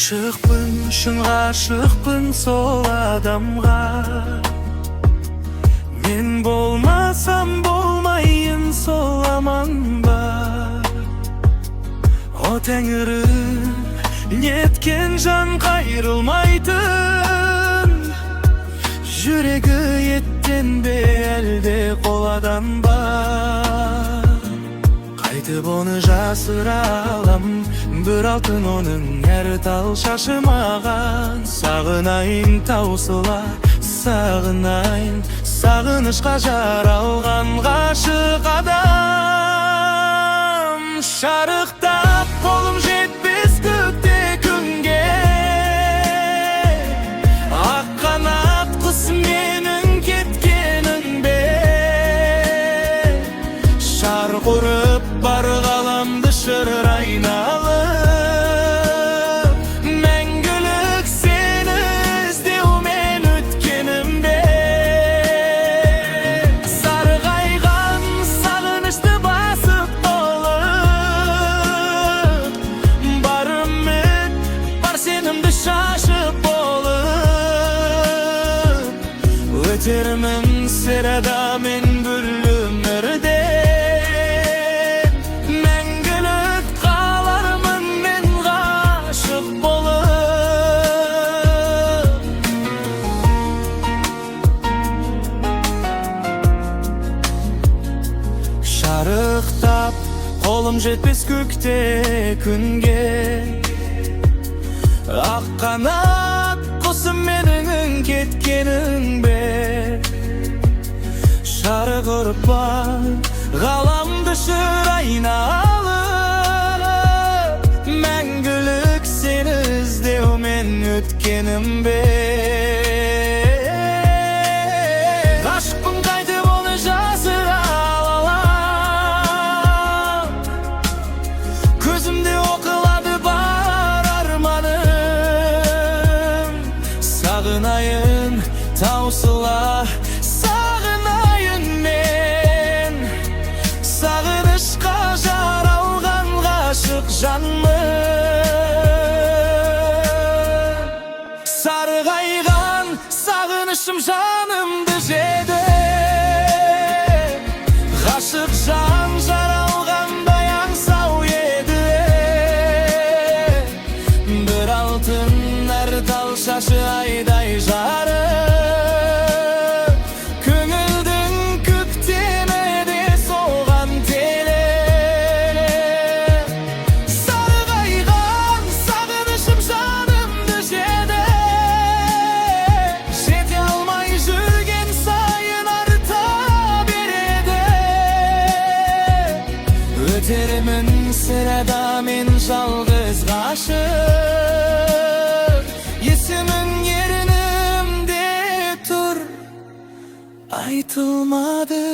Ғашықпын, шын ғашықпын сол адамға. Мен болмасам, болмайын сол аман ба? О тәңірім, неткен жан қайрылмайтын? Жүрегі еттен бе, әлде қоладан ба? Қайтып оны жасыра алам? Бір алтын оның әр тал шашы маған. Сағынайын таусыла, сағынайын. Сағынышқа жаралған ғашық адам. Шарықтап қолым жетпес көкте күнге, ақ қанат құс менің кеткенің бе? Шарқ ұрып бар ғаламды шыр айналып, мәңгілік сені іздеумен өткенім бе? Сарғайған сағынышты басып толып, бар үміт, бар сенімді шашып болып, өтермін сірә мен бұл өмірден. Мәңгілік қалармын мен ғашық болып. Шарықтап қолым жетпес көкте күнге, ақ қанат құсым менің кеткенің бе? Шарқ ұрып бар ғаламды шыр айналып, мәңгілік сені іздеумен өткенім бе? Ғашықпын, қайтып оны жасыра алам? Көзімде оқылады бар арманым. Сағынайын таусыла, сағынайын мен. Сағынышқа жаралған ғашық жанмын. Сарғайған сағынышым жанымды жеді. Ғашық жан жаралғандай аңсау еді. Бір алтын әр тал шашы айдай жарық, көңілдің көктемі де соған телі. Сарғайған сағынышым жанымды жеді. Жете алмай жүрген сайын арта береді. Өтермін сірә мен жалғыз ғашық. Есімің ернімде тұр, айтылмады.